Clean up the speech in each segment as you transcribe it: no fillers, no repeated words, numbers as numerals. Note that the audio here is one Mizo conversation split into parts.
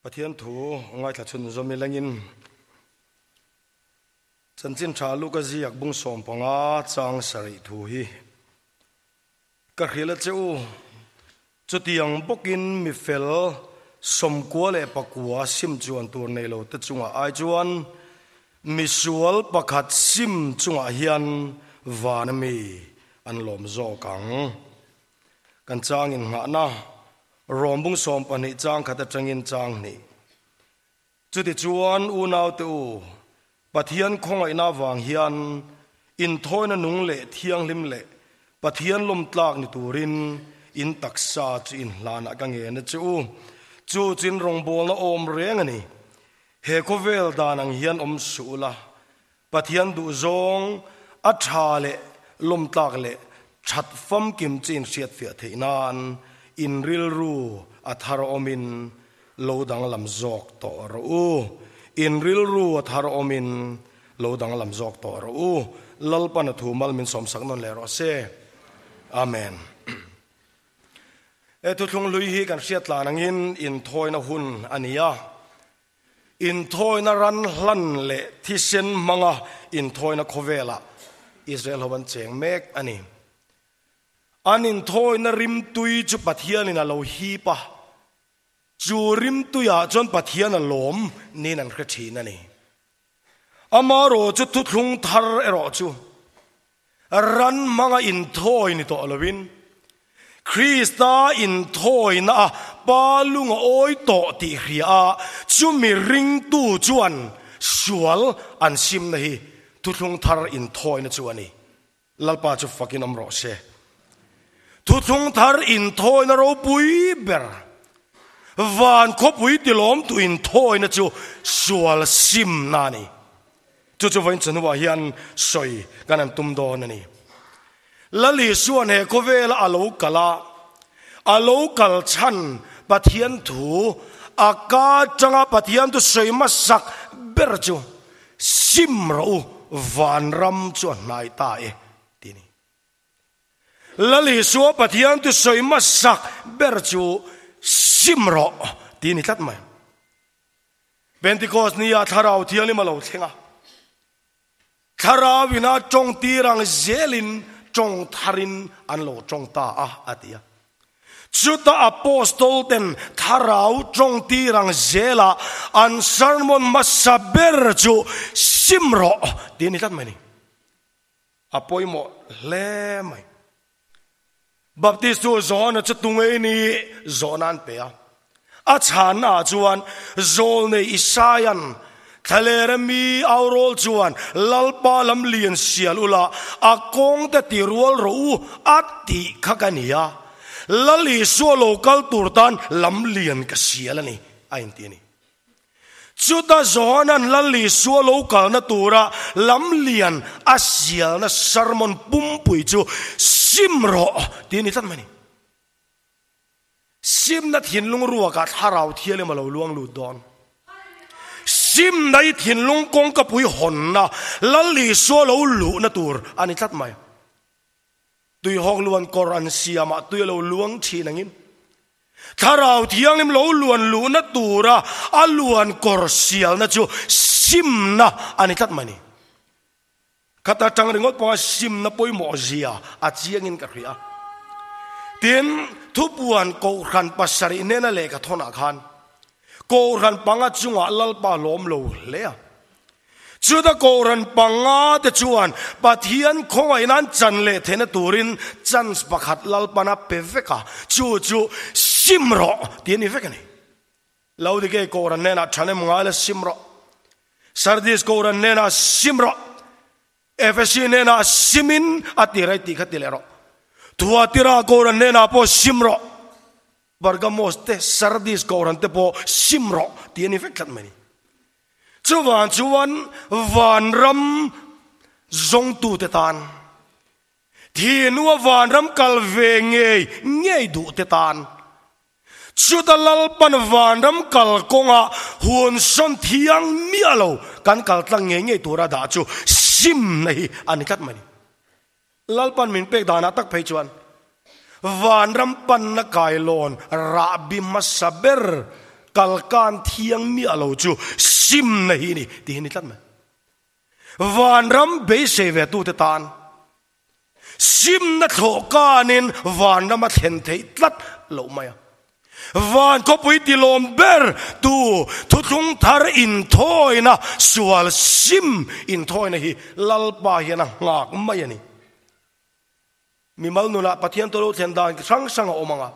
Pathian thu ngaithla chhun zawm ilengin Chanchin Tha Luka ziak bung 15 chang sarih thu hi ka hrilh a che u. Chutiang bawkin mi fel 99 sim chuan tur nei lo te chungah ai chuan mi sual pakhat sim chungah hian van ami an lawm zawk ang. Kan changin nghahna Rom bung 12 chang khat atangin chang hnih. Chutichuan unaute u, Pathian khawngaihna vang hian inthawina nung leh thianghlim leh Pathian lawmtlak ni turin in taksa chu in hlanah ka ngen a che u. Chu chu in rawngbawlna awm reng a ni. He khawvel dan ang hian awm suh ula, Pathian duhzawng a tha leh lawmtlak leh that famkim chu in hriatfiah theih nan in rilru a thar awmin lo danglam zawk tawh rawh u. In rilru a thar awmin lo danglam zawk tawh rawh u. Lalpan a thu mal min sawmsak nawn leh rawh se. Amen. He thuthlung hlui hi kan hriat tlan angin inthawina hun a ni a. Inthawina ran hlan leh thisen hmanga inthawina khawvelah Israel ho an cheng mek a ni. An inthawina rimtui chu Pathianin a lo hip a, chu rimtuiah chuan Pathian a lawm niin an hre thin a ni. Amaherawh chu thuthlung thar erawh chu ran hmanga inthawi ni tawh lovin Krista inthawina a pa lung a awi tawh tih hria a, chumi ringtu chuan sual an simna hi thuthlung thar inthawina chu a ni. Lalpa chu fakin awm rawh se. Thuthlung thar inthawina ropui ber, van khawpui tilawmtu inthawina chu sual simna a ni. Chu chu vawiin chawhnuah hian sawi kan han tum dawn a ni. Lal Isuan he khawvela a lo kal a, a lo kal chhan Pathian thu a ka atanga Pathian thu sawi hmasak ber chu sim rawh u, vanram chu a hnai ta e tih a ni. Lal Isua Pathian thu sawi hmasak ber chu sim rawh tih a ni tlat mai. Pentecost nia Thlarau Thianghlim a lo thleng a, Thlarau ina tawng tir ang zelin tawng tharin an lo tawng ta a, a ti a. Chuta Apostol ten Thlarau tawng tir ang zela an sermon hmasa ber chu sim rawh tih a ni tlat mai a ni. A pawimawh hle mai. Baptist chu Johana chu tunge i ni zawhna an pe a. A chhanna ah chuan Zawlnei Isaia'n Thlalera mi aurawl chuan Lalpa lam lian sial ula a kawng te ti rual rawh u a tih kha ka ni a. Lal Isua lo kal tur tan lam lian ka sial a ni a inti a ni. Chuta Johanan Lal Isua lo kalna tura lam lian a sialna sermon pumpui chu sim rawh tih a ni tlat mai a ni. Simna thinlung ruakah thlarau thianghlim a lo luang lut dawn. Simna i thinlung kawngkapui hawnna Lal Isua lo luhna tur a ni tlat mai. Tuihawk luan kawr an siamah tui a lo luang thin angin Thlarau Thianghlim lo luan luhna tura a luan kawr sialna chu simna a ni tlat mai ni. Khata tang ringawt pawha simna pawimawh zia a chiangin ka hria. Tin, thupuan Kohhran pasarih nena lehkha thawnah khan Kohhran panga chungah Lalpa lawm lo hle a. Chuta Kohhran panga te chuan Pathian khawngaih nan chan leh theihna turin chance pakhat Lalpana pe vek a, chu chu sim rawh tih a ni vek a ni. Laodikei Kohhran hnenah thanem ngai la sim rawh, Sardis Kohhran hnenah sim rawh, Efesi hnenah simin a ti rai tih kha ti leh rawh, Thuatira Kohhran hnenah pawh sim rawh, Pergamos te Sardis Kohhran te pawh sim rawh tih a ni vek tlat mai a ni. Chuvang chuan vanram zawngtute tan, thihnua vanram kal ve ngei ngei duhte tan, chuta Lalpan vanram kal kawnga hunsawn thiang miah lo kan kal tlang ngei ngei tura dah chu simna hi a ni tlat mai a ni. Lalpan min pek danah tak phei chuan vanram panna kailawn rahbi hmasa ber. Kalkan thiang miah lo chu simna hi ni tih hi ni tlat mai. Vanram beisei ve tute tan simna thlawh kanin vanram a thlen theih tlat loh mai a. Van khawpui tilawm ber tu thuthlung thar inthawina sual sim inthawina hi Lalpa hian a nghak mai a ni. Mimal nunah Pathian tawlh thlen dan hrang hrang a awm ang a,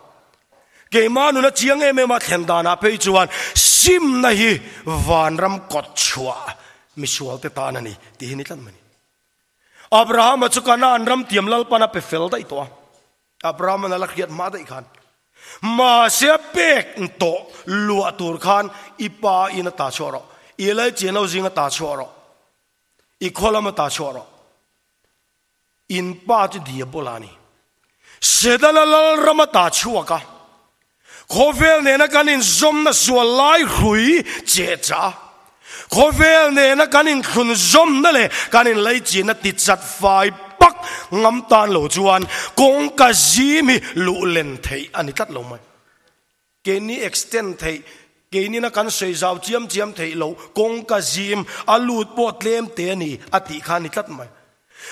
keimah nuna chiang em em a thlen danah phei chuan simna hi vanram kawt chhuah misualte tan a ni tih hi ni tlat mai a ni. Abrahama chu Kanaan ram tiam Lalpan a pe fel daih tawh a, Abrahama a la hriat hma daih khan mahse a pek tawh luah tur khan i pa in a ta chhuah rawh, i laichian lo zing a ta chhuah rawh, i khaw lam a ta chhuah rawh. In pa chu Diabola a ni. Setana lalram a ta chhuak a, khawvel nena kan inzawmna zual lai hrui che cha, khawvel nena kan inthlunzawmna leh kan inlaichinna tichat fai pak ngam tan lo chuan kawngka zim hi luh len theih a ni tlat lo mai. Keini extend theih, keinina kan sawi zau chiam chiam theih loh, kawngka zim, a lut pawh tlem te a ni, a tih kha a ni tlat mai.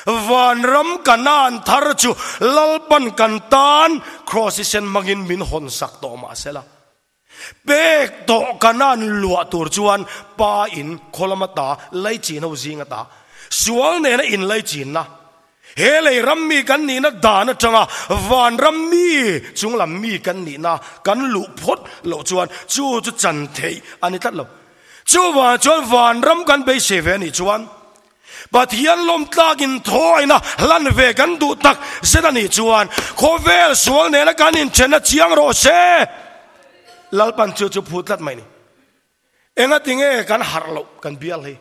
Vanram Kanaan thar chu Lalpan kan tan Kraws i sen hmangin min hawn sak tawh mah sela. Pek tawh Kanaan luah tur chuan Pa in khaw lam ata laichin ho zing ata sual nena inlaichinna He lei ram mi kan nihna dan atanga van ram mi chung lam mi kan nihna kan luh phawt loh chuan chu chu chan theih a ni tlat lo. Chuvang chuan van ram kan beisei ve a nih chuan Pathian lawmtlakin thawiina hlan ve kan duh tak zet a nih chuan khawvel sual nena kan inthenna chiang rawh se. Lalpan chu chu phut tlat mai ni. Engatinge kan harh loh kan bial hi?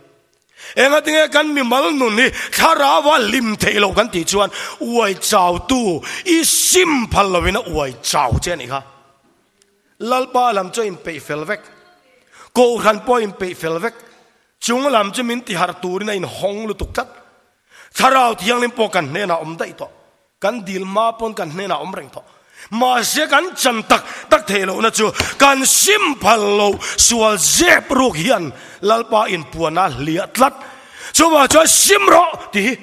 Engatinge kan mimal nun hi thlarau a hlim theih loh kan tih chuan uai chautu i sim phal lovin a uai chau che a nih kha. Lalpa lam chu a inpeih fel vek, Kohhran pawh a inpeih fel vek, chung lam chu min tiharh turin a inhawng lutuk tlat. Thlarau Thianghlim pawh kan hnenah a awm daih tawh. Kan dil hma pawn kan hnenah awm reng tawh. Mahse kan chan tak tak theih lohna chu kan sim phal loh sual zep ruk hian Lalpa inpuan a hliah tlat. Chuvang chuan sim rawh tih hi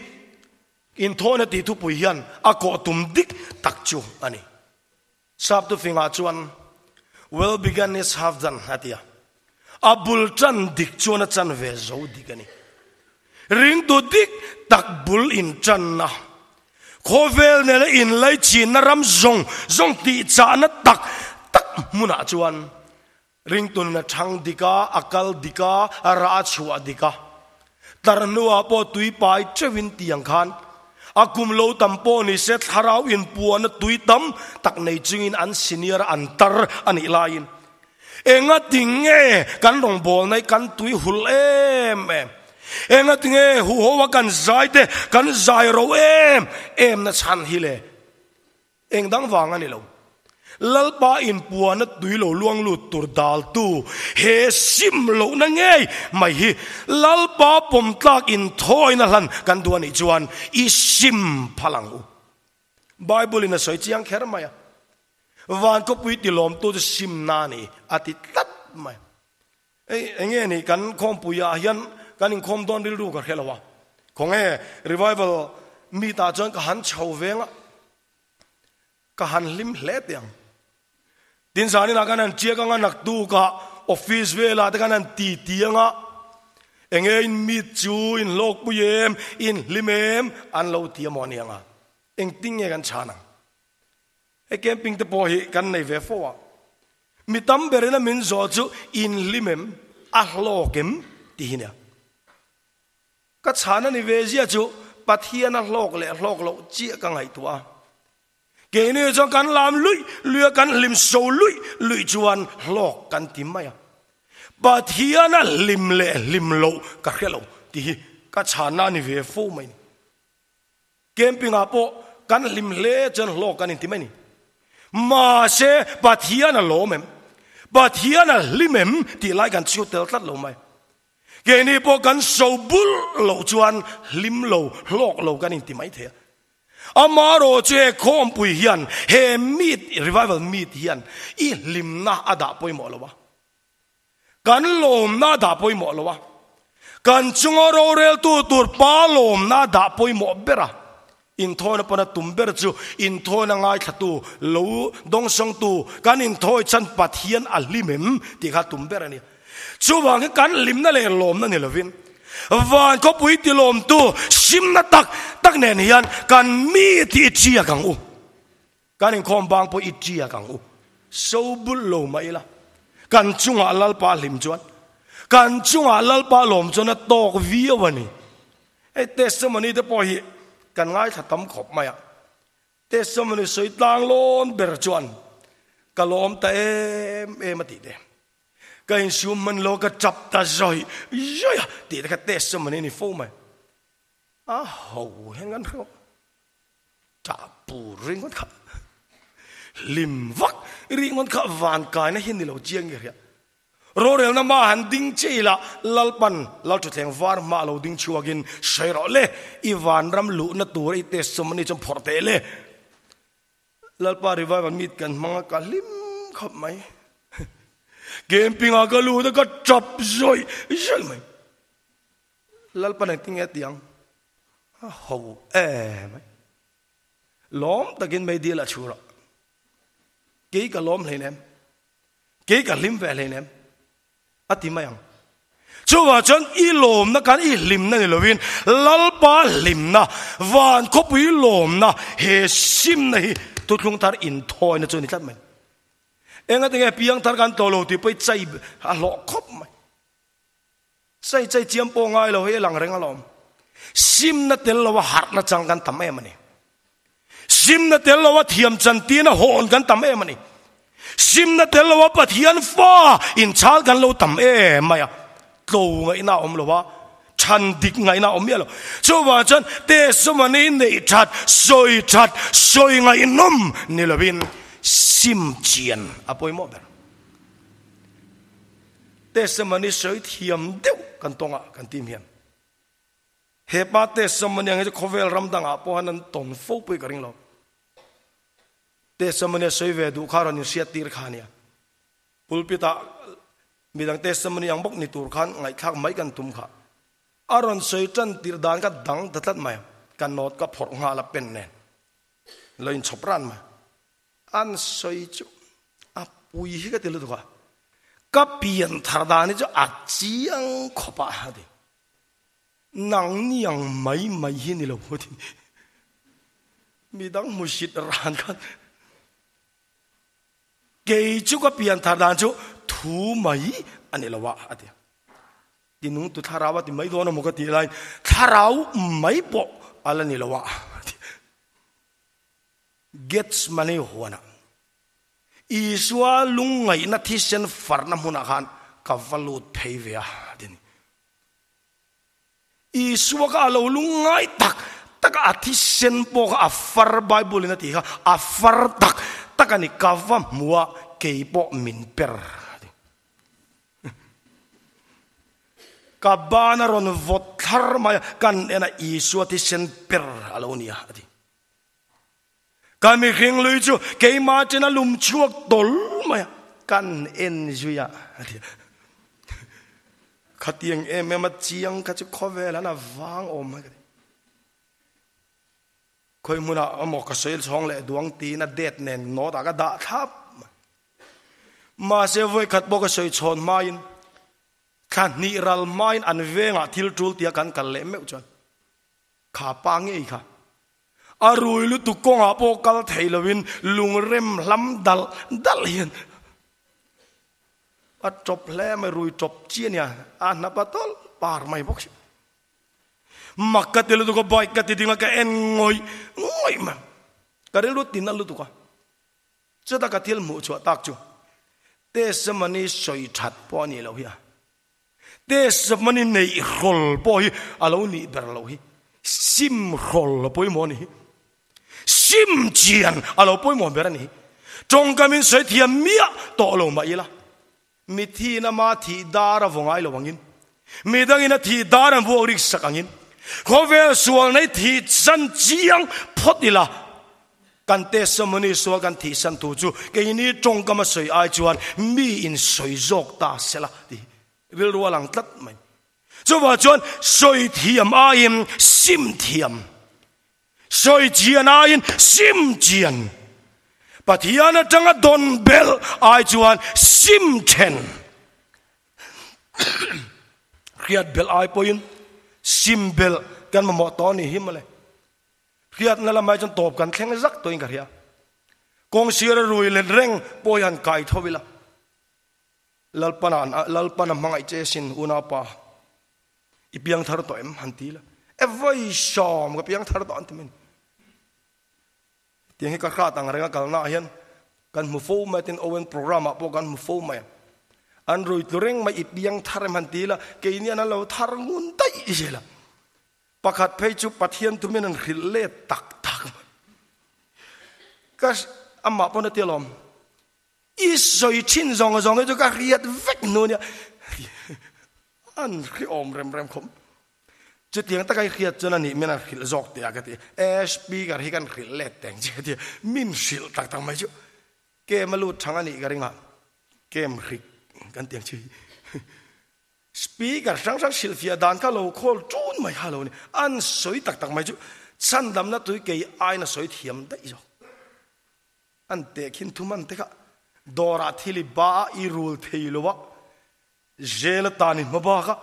inthawhna tih thupui hian a kawh tum dik tak chu a ni. Sap tufingah chuan Well begun is half done a ti a, a bul tan dik chuan a chan ve zo dik a ni. Ringtu dik tak bul intanna, khawvel nena inlaichinna ram zawng zawng tihchahna tak tak hmunah chuan ringtu nuna thang dik a, a kal dik a, a rah a chhuah dik a. Tar hnuah pawh tui pai teuhin tiang khan a kum lo tam pawh ni se thlarau inpuahna tui tam tak nei chungin an senior a an tar a nih laiin enga tinge kan rawngbawlna hi kan tui hul em em, enga tinge huho a kan zai te kan zai ro em em na chhan hi le. Eng dang vang a ni lo. Lalpa inpuana tui lo luang lut tur daltu he sim lohna ngei mai hi Lalpa pawmtlak inthawina hlan kan duh a nih chuan i sim phal ang u. Bible in a sawi chiang kher mai a, Van khawpui tilawmtu chu simna a ni a ti tlat mai. Ei, enge ni kan khawmpuiah hian kan inkhawm dawn rilru ka hre lo a, khawnge revival meet ah chuan ka han chho veng a, Ka han hlim hle teh ang. Tin zaninah khan han chiak anga naktukah office velah te khan han ti ti anga enge in meet chu in hlawkpui em, in hlim em an lo ti amaw aniang a, engtin nge kan chhan ang? Hei camping te pawh hi kan nei ve fo a, mi tam berin a min zawh chu in hlim em, a hlawk em tih hi nia. Ka chhan a ni ve zia chu Pathian a hlawk leh hlawk loh chiah ka ngaihtuah a. Keini chuan kan lam luih luih a, kan hlim so luih luih chuan hlawk kan ti mai a. Pathian a hlim leh hlim loh ka hre lo tih hi ka chhanna a ni ve fo mai ni. Camping ah pawh kan hlim hle chuan hlawk kan inti mai ni. Mahse Pathian a lawm em? Pathian a hlim em tih lai kan chhiu tel tlat lo mai. Keini pawh kan so bul loh chuan hlim lo, hlawk lo kan inti mai thei a. Amarawh chu he khawmpui hian, he meet, revival meet hian i hlimna a dah pawimawh lo a. Kan lawmna dah pawimawh lo a, kan chunga roreltu tur pa lawmna dah pawimawh ber a, inthawina pawn a tum ber chu inthawina ngaithlatu lo dawngsawngtu kan inthawi chhan Pathian a hlim em tih kha tum ber a ni. Chuvang hi kan hlimna leh lawmna ni lovin van khawpui tilawmtu simna tak tak nen hian kan mi tih i chiak ang u. Kan inkhawm bang pawh i tiak ang u. So bulh lo mah ila, kan chungah Lalpa hlim chuan, kan chungah Lalpa lawm chuan a tawk viau a ni. Hei testimony te pawh hi kan ngaithla tam khawp mai a. Testimony sawi tlang lawn ber chuan ka lawm ta em em a tih te. Ka insum hman lo ka chap ta zawih zawih a tih te kha testimony a ni fo mai. A ho hian kan hre Tah pur ringawt kha hlim vak ringawt kha van kaina hi ni lo chiang nge hria. Rorelna hma han ding che ila Lalpan Lalthutthleng var hma lo ding chhuakin sawi rawh le, i vanram luhna tura i testimony chuan phawrh teh le. Lalpa revival meet kan hmang a ka hlim khawp mai. Camping ah ka lut a ka tap zawih zawih mai. Lalpan engtin nge a ti ang? A ho em mai. Lawm takin meidil a chhur a. Kei ka lawm hleinem. Kei ka hlim ve hleinem. A ti mai ang. Chuvang chuan i lawmna kan i hlimna ni lovin Lalpa hlimna, van khawpui lawmna he simna hi thuthlung thar inthawina chu a ni tlat mai. Engatinge piangthar kan tawh lo tih pawh i chai a hlawh khawp mai. Chei chei chiam pawh ngai lo hi a lang reng alawm. Simna tel loa harhna chang kan tam em a ni. Simna tel loa thiam chantina hawn kan tam em a ni. Simna tel loa Pathian fa inchhal kan lo tam em mai a. Tlo ngaihna a awm lo a, chhan dik ngaihna a awm miah lo. Chuvang chuan testimony neih that, sawi that, sawi ngaihnawm ni lovin sim chian a pawimawh ber. Testimony sawi thiam deuh kan tawng ah kan team hian hepa testimony ang hi chu khawvel ram dangah pawh han an tawn fo pui ka ring lo. Testimony a sawi ve duh kha rawn inhriat tir kha ania. Pulpit ah midang testimony ang bawk ni tur khan ngaihthlak mai kan tum kha. A rawn sawi tan tir dan kha dang ta tlat mai a, ka note ka phawrh nghal a pen nen lo inchhawp ran mai. An sawi chu a pui hi ka ti lutuk a, ka pian thar dan hi chu a chiang khawp a a ti. Nang ni ang mai mai hi ni lo a ti. Midang hmusit ran khan kei chu ka pian thar dan chu thu mai a ni lo a a ti. Tinung tu thlarau a ti mai dawn emaw ka tih laiin thlarau mai pawh a la ni lo a a ti. Gethsemane huanah Isua lungngaihna thisen farna hmunah khan ka va lut phei ve a, a ti a ni. Isua kha a lo lungngai tak tak a, a thisen pawh kha a far, Bible in a tih kha, a far tak tak a ni, ka va hmu a, kei pawh min per, a ti. Ka ban a rawn vawt thlar mai a, kan en a, Isua thisen per a lo ni a, a ti. Ka mihring lui chu keimah chen a lum chhuak tawl mai a, kan en zui a, a ti a. Khatiang em em a chiang kha chu khawvel an a vang awm mai ka ti. Khawi hmunah emaw ka sawi chhawng leh duang tiin a det nen note ah ka dah thlap mai. Mahse vawikhat pawh ka sawi chhawn hmain thla hnih ral hmain an vengah thil tul tia kan kal leh meuh chuan kha pa ngei kha A rui lutuk kawngah pawh kal thei loin lungrem hlam dalh dalh hian a tawp hle mai, rui tawp chi a nia, a hnap a tawlh par mai bawk si. Mak ka ti lutuk a, bike ka ti ding a, ka en ngawih ngawih mai, ka rilru tin a lutuk a. Chuta ka thil hmuh chhuah tak chu testimony sawi that pawh a nih loh hi a. Testimony neih hrawl pawh hi a lo nih ber loh hi. Sim hrawl a pawimawh a ni hi. Sim chian a lo pawimawh ber a ni hi. Tawngkam in sawi thiam miah tawh lo mah ila, mithiin ama thih dar a vaw ngai lo angin, midangin a thih dar an vuak rik sak angin, khawvel sual nei thih chan chiang phawt ila, Kan testimony sual kan thihsan thu chu keini tawngkam a sawi ai chuan mi in sawi zawk ta sela ti hi. Rilru a lang tlat mai. Chuvang chuan sawi thiam aiin sim thiam, sawi chian aiin sim chian, Pathian atanga dawn belh ai chuan sim then, hriat belh ai pawhin sim belh kan mamawh tawh a nih hi mawle. Hriatna lamah chuan tawp kan thleng zak tawhin ka hria. Kawng sira rui let reng pawh hi han kai tho ila. Lalpana Lalpana hmangaih che sin unaupa i piang thar tawh em han ti la. E vawi sawm ka piang thar tawh an ti mai ni. Tiang hi ka hrat ang renga kalna ah hian kan hmu fo mai a tin Owen program ah pawh kan hmu fo mai a. An rui tlu reng mai i piang thar em han ti la keini an lo thar ngun daih zel a. Pakhat phei chu Pathian tumin an hrilh let tak tak mai. Ka amah pawn a ti alawm. I sawi thin zawng zawng hi chu ka hriat vek hnu nia. An hriawm rem rem khawp. Chutiang taka i hriat chuan a nih min an hrilh zawk teh a ka ti. E speaker hi kan hrilh let teng che a ti. Min hrilh tak tak mai chu. Kem a lut thang a nih ka ring a. Kem hrik kan ti ang chi. Speaker hrang hrang hrilhfiah dan kha lo khawl tun mai kha lo ni. An sawi tak tak mai chu chhandamna tui kei aiin a sawi thiam daih zawk. An tehkhin thum an te kha dawrah thil i ba a, i rul thei lo a, zel atan i hma bak a,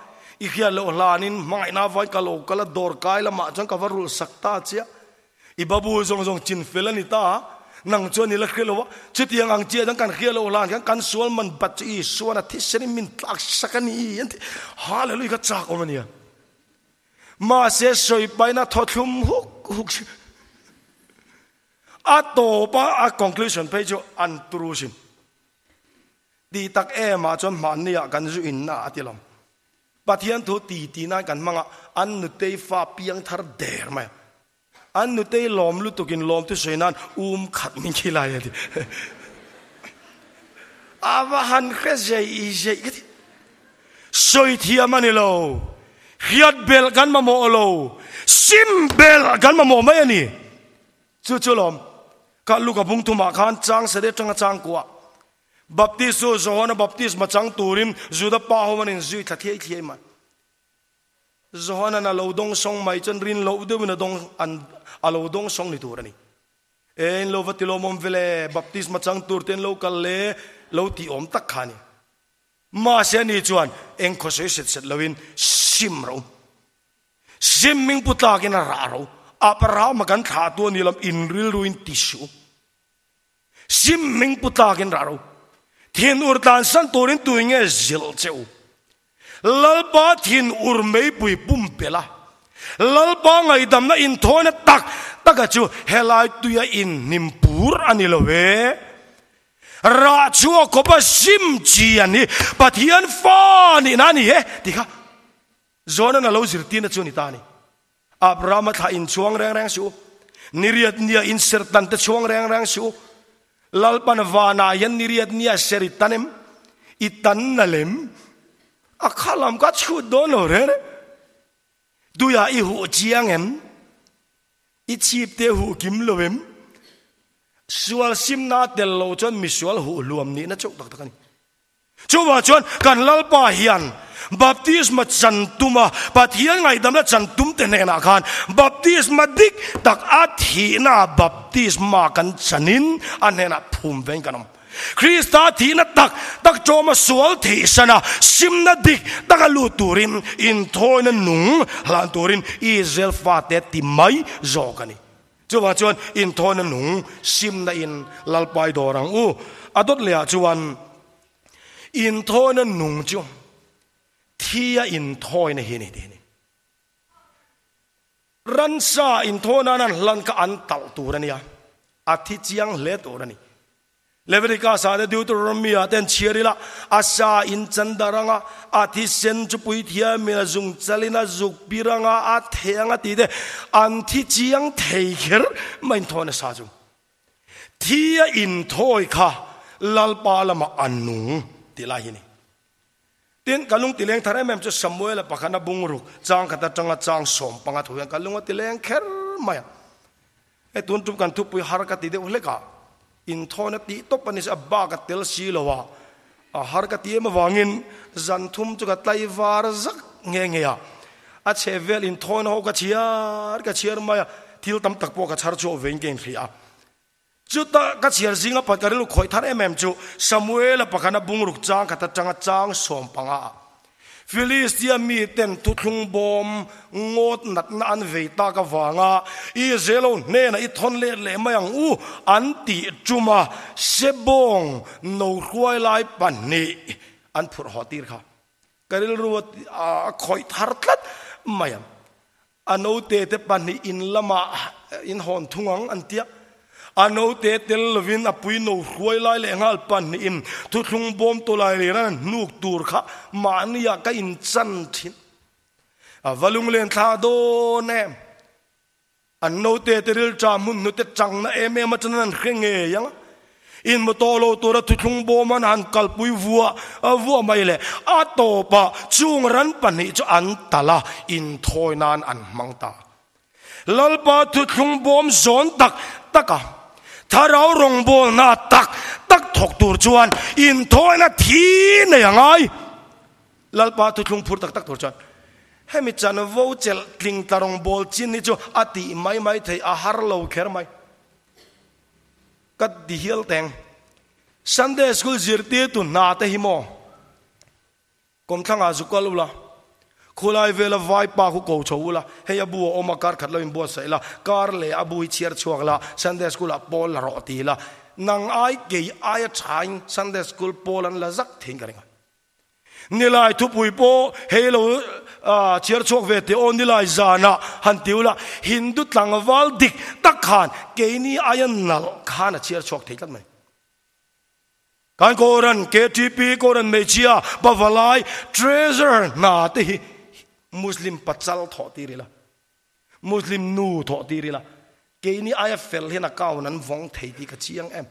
i hriat loh hlanin hmangaihna avain ka lo kal a, dawr kai lamah chuan ka va rulh sak ta chiah. I babu zawng zawng chin fel a ni ta a, nang chuan i la hria lo a, chutiang ang chiah chuan kan hria loh hlan khan kan sual man bat chu Isuan a thisenin min tlak sak a ni an ti. Hallelujah ka chak awm a nia. Mahse sawi paina thawthlum huk huk si. A tawp a, a conclusion phei chu an turu sin. Tih tak em ah chuan hmanni ah kan zu in na a ti lo. Pathian thu ti ti nan kan hmang a, an nutei fa piang thar der mai a. An nutei lawm lutuk in lawm thusawi nan um khat min khi lai a ti. A va han hre zei zei ka ti. Sawi thiam a ni lo. Hriat belh kan mamawh lo. Sim belh kan mamawh mai a ni. Chu chu lawm, ka Luka bung thumah khan chang sade tanga chang kuah Baptist chu Johana baptisma chang turin Juda pa ho an inzui thla thiai thiai mai. Johana'n a lo dawng sawng mai chuan rin loh deuhin a dawng an a lo dawng sawng ni tur a ni. E in lo va ti lawmawm vele, baptisma chang tur te an lo kal le lo tih awm tak kha a ni. Mahse ani chuan eng khawsawi set set loin sim ro. Sim hming pu tlakin a rah ro. Abrahama kan thlah tu ani lam in rilruin ti suh. Sim hming pu tlakin rah ro. Thin ur tlansan turin tui nge zilh che u. Lalpa thin ur meipui pumpelh a. Lalpa ngaihdamna inthawina tak taka chu helai tuia inhnim pur a ni lo e. Rah chhuak khawp a sim chi an hi Pathian fa nihna a ni e tih kha Jona'n a lo zirtirna chu a ni ta a ni. Abrahama thlah in chhuang reng reng suh u, niriat nia in sertan te chhuang reng reng suh u. Lalpan vanah hian niriat nia ser i tan em? I tan na lem? A kha lam kha chhut dawn lo reng reng. Tuiah i huh chiang em? I chhip te huh kim lo em? Sual simna tel lo chuan misual huh hluam nihna chauh tak tak a ni. Chuvang chuan kan Lalpa hian baptisma chan tuma Pathian ngaihdamna chan tum te hnenah khan baptisma dik tak a thihna baptisma kan chanin a hnenah phum vein kan awm. Krista thihna tak tak tawma sual theihsana simna dik taka lut turin inthawina nung hlan turin Israel fate ti mai zawk a ni. Chuvang chuan inthawina nung simna in Lalpai dawr ang u. A dawt lehah chuan inthawina nung chu thia inthawina hi a ni tih a ni. Ransa inthaw nan an hlan kha an talh tur a nia, a thi chiang hle tur a ni. Leviticus ah te Deuteronomy ah te an chhiar ila, a sa in chan dar anga, a thisen chu puithiamin a zung chalin a zuk pir anga, a theh anga tih te an thi chiang thei kher mai inthaw nasa chu. Thi a inthawi kha Lalpa lamah a nung tih lai hi a ni. Tin, ka lung tileng thar em em chu Samuela pakhana bungruk chang khat atanga chang 15 thu hian ka lung a tileng kher mai a. Hei tun tum kan thupui har ka ti deuh hlek a, inthawina tih tawp a ni se a bak a tel si lo a, A har ka ti em avangin zan thum chu ka tlaivar zak nghe nghe a, a chheh vel inthawina ho ka chhiar ka chhiar mai a, thil tam tak pawh ka chhar chhuah vein ka inhria a. Chuta ka chhiar zinga pat ka rilru khawih thar em em chu Samuela pakhana bungruk chang khat atanga chang 15 ah Filistia miten thuthlung bawm ngawt natna an vei tak avanga Israel ho hnenah i thawn let leh mai ang u an tih tuma Sebawng no hruai lai pahnih an phurh haw tir kha ka rilru a khawih thar tlat mai ang. A note te pahnih in lamah in hawn thung ang an tia. A note tel lovin a pui no hruai lai leh nghal pahnihin thuthlung bawm tawlai len an hnuk tur kha mahniah ka inchan thin. A va lunglen thla dawn em? An note te rilṭa hmun hnute changna em em atangin an hre ngei ang a. In mu tawh lo tura thuthlung bawm an han kalpui vuah vuah mai le. A tawpah chung ran pahnih chu an talh a, inthawi nan an hmang ta. Lalpa thuthlung bawm zawn tak tak a, thlarau rawngbawlna tak tak thawk tur chuan inthawina thi nei a ngai. Lalpa thuthlung phur tak tak tur chuan hemi chanvo chelh tling tla rawngbâwl chin hi chu a tih mai mai thei a har lo kher mai. Ka ti hial teng. Sunday school zirtirtu hna te hi maw? Kawmthlangah zu kal ula, khulai vela vai pa khu ko chho ula, hei a bu a awm a, kar khat lo inbuatsaih la, kar leh a bu hi chhiar chhuak la, Sunday school ah pawl la rawh ti la, nang ai kei aia thain Sunday school pawl an la zak theiin ka ring a. Nilai thupui pawh hei lo chhiar chhuak ve teh aw nilai zanah han ti ula, Hindu tlangval dik tak khan keini aia nalh khan a chhiar chhuak thei tlat mai. Kan Koran KTP Koran hmeichhia Pavalai Treasurer hna te hi Muslim pachal thawh tir ila, Muslim nu thawh tir ila, keini aia fel hian account an vawng thei tih ka chiang em.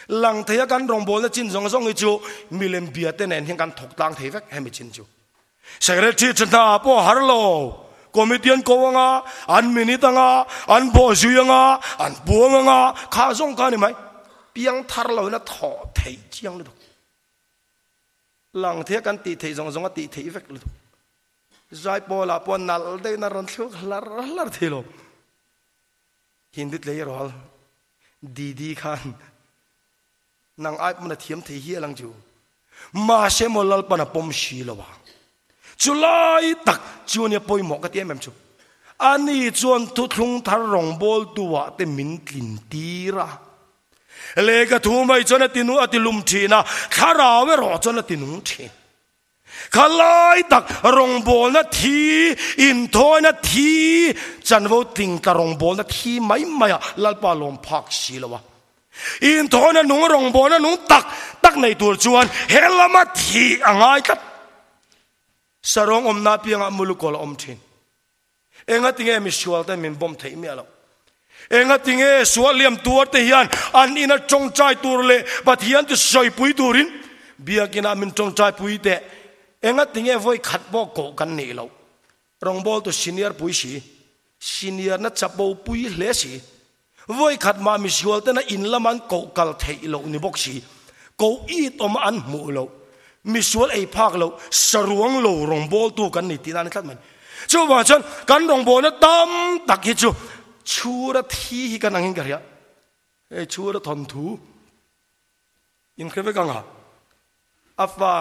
Lang thei a kan rawngbawlna chin zawng zawng hi chu milem bia te nen hian kan thawk tlang thei vek hemi chin chu. Secretary tha hna pawh a har lo, committee an ko anga, an minute anga, an bawh zui anga, an puang anga, kha zawng kha a ni mai. Piang thar lo in a thawh theih chiang lutuk. Lang thei a kan tih theih zawng zawng a tih theih vek lutuk. Zai pawlah pawh nalh deuhin a rawn thluk hlar hlar thei lo. Hindi tleirawl Didi khan nang ai pawn a thiam thei hial ang chu. Mahse maw Lalpan a pawm si lo a. Chulai tak chu ania pawimawh ka ti em em chu. Ani chuan thuthlung thar rawngbawltu ah te min tlin tir a. Lehkha thu mai chuan a ti a ti lum thin a, thlarau erawh chuan a ti nung thin. Kha lai tak rawngbawlna thi, inthawina thi, chanvo tlingtla rawngbawlna thi mai mai ah Lalpa lawm phak si lo a. Inthawina nung rawngbawlna nung tak tak nei tur chuan he lama thi a ngai tlat. Sarawng awmna apiangah mulukawl a awm thin. Enga tinge misual te min bawm theih miah loh? Enga tinge sual liam tuar te hian an ina tawngtai tur leh Pathian chu sawipui turin biakina min tawngtai pui teh? Enga tinge vawi khat pawh koh kan nih loh? Rawngbawltu senior pui si, senior na chapo pui hle si, vawi khat mah misual tena in lama an koh kal theih loh ni bawk si, koh it awma an hmuh loh, misual ei phak loh, saruang lo rawngbawltu kan ni tihna a ni tlat mai. Chuvang chuan kan rawngbawlna tam tak hi chu chhura thi hi kan angin ka hria. Hei chhura thawnthu inhre vek ang a. A fa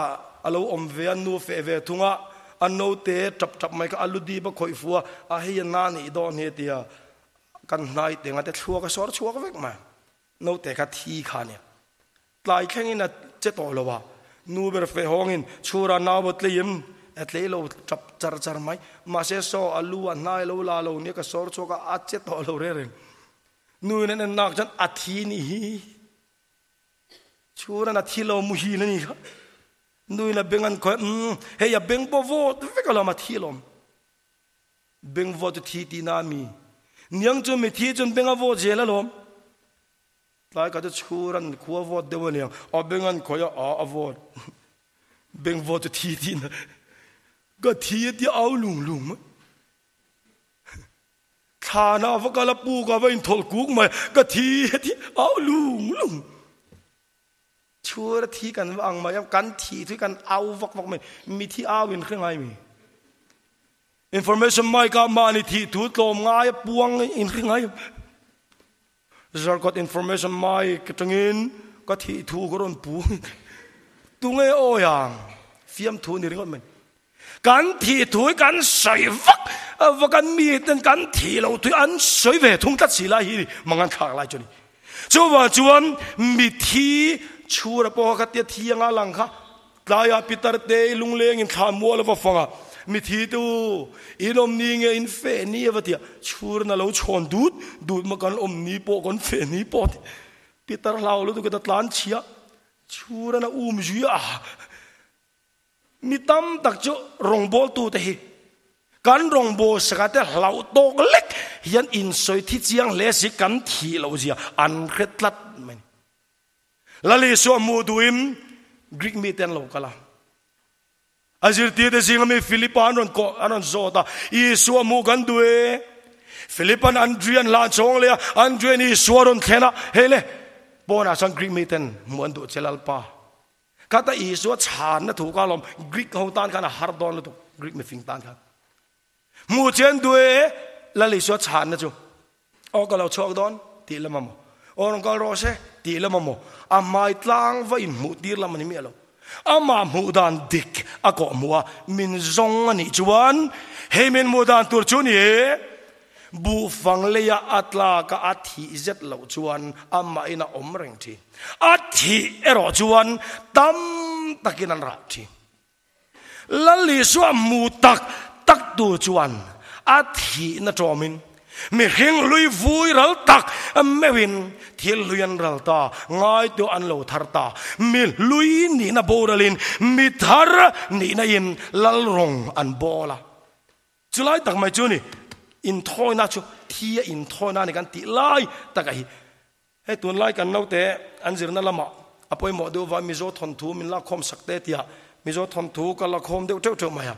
a lo awm ve a, nu feh ve thung a, a naute tap tap mai kha a lu dip a khawih fu a, a hei a na nih dawn hi a ti a, kan hnai teng a te thluak a sawr chhuak vek mai. Naute kha thi kha a nia. Tlai thlengin a che tawh lo a, nu ber feh hawngin chhura nau bawt tleiin a tlei lo tap char char mai. Mahse saw a lu a hnai lo la lo nia ka sawr chhuak a, a che tawh lo reng reng. Nu in an en nak chuan a thi nih hi. Chhuran a thi lo muhil a ni kha. Nuin a beng an khawih, umm, hei a beng pawh vawt vek alawm a thi alawm. Beng vawt chu thi tihna a mi. Niang chu mithi chuan beng a vawt zel alawm. Tlai kha chu chhuran khua vawt deuh a niang, a beng an khawih a, a a vawt. Beng vawt chu thi tihna. Ka thi a tia au lung lung mai. Thlan ah va kal a puk ah va inthawlh kuk mai, ka thi a ti au lung lung. Chhur a thi kan va ang mai a, kan thih thu hi kan au vak vak mai, mithi au in hre ngai mi. Information mic ah mahni thih thu tlawm ngai a puang in hre ngai. Zarkawt information mic atangin ka thih thu ka rawn pu. Tunge awi ang? Fiamthu ni ringawt mai. Kan thih thu hi kan sawi vak vak a, mi ten kan thih loh thu hi an sawi ve thung tlat si lai hi mangan thlak lai chu a ni. Chuvang chuan mithi chhura pawh kha khatia thi anga lang kha tlaiah pitar te lunglengin thla mual a va fang a, mithi te u in awm ni nge in feh ni a va ti a, chhurna lo chhawn dut dut maw kan awm ni pawh kan feh ni pawh a ti. Pitar hlau lutuk in a tlan chhia, chhurana um zui a. Mi tam tak chu rawngbawltute hi kan rawngbâwl saka te hlauh tawk lek hian insawi thi chiang hle si kan thih loh zia an hre tlat mai. Lal Isua hmuh duhin Greek mite an lo kal a. A zirtirte zinga mi Philipa an rawn kawh an rawn zawt a, Isua hmuh kan duh e. Philipa'n Andrea an hlan chhawng leh a, Andrea'n Isua a rawn thlen a, hei le, pawnah chuan Greek miten hmuh an duh che Lalpa. Khata Isua chhanna thu kha alawm Greek ho tan khan a har dawn lutuk, Greek mifing tan khan. Hmuh chian duh e, Lal Isua chhanna chu aw ka lo chhuak dawn tih lam a maw, aw rawn kal rawh se tih lam a maw, a hmai tlang va inhmuh tir lam a ni miah lo. Amah hmuh dan dik a kawh hmuh a, min zawng a nih chuan hei min hmuh dan tur chu ni e. Buhfang leia a tlak a a thih zet loh chuan amahin a awm reng thin. A thih erawh chuan tam takin an rah thin. Lal Isua hmu tak tak tu chuan a thihna tawmin mihring hlui vui ral tak meuhin thil hlui an ral ta, ngaituah an lo thar ta. Mi hlui nihna boralin mi thar nihna in lal rawng an bawl a. Chulai tak mai chu ni, inthawina chu thi a inthawina a ni kan tih lai taka hi. Hei tunlai kan naute an zirna lamah a pawimawh deuh va Mizo thawnthu min lakkhawm sak te tia Mizo thawnthu ka lakhawm deuh teuh teuh mai a.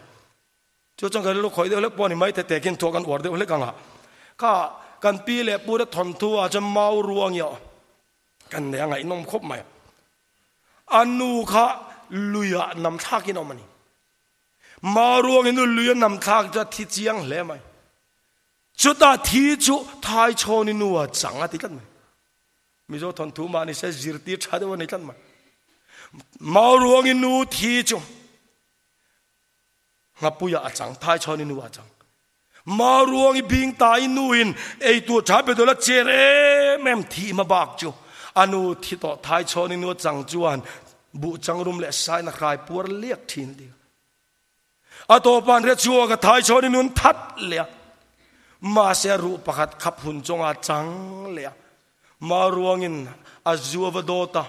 Chu chuan ka rilru khawih deuh hlek pawh a ni mai te tekin thuah kan uar deuh hlek ang a. Kha kan pi leh pu te thawnthu ah chuan mau ruang i aw kan nei a ngaihnawm khawp mai a. A nu kha luiah nam thlakin a awm a ni. Maruangin u lui a nam thlak chu a thi chiang hle mai. Chutah thi chu Thaichhawni nu a chang a ti tlat mai. Mizo thawnthu mah ni se zirtir tha deuh a ni tlat mai. Mauruangin nu thi chu Nghapuia a chang, Thaichhawni nu a chang. Mauruangi bing tai nu in eitur tha pe dawla cher em em thi ma bak chu a nu thi tawh Thaichhawni nu a chang chuan buh changrum leh sain a hrai puar liak thin a ti. A tawpan hre chhuak a Thaichhawni nun that leh a, mahse a ruh pakhat khap hun chawngah a chang leh a. Mauruangin a zu a va dawt a,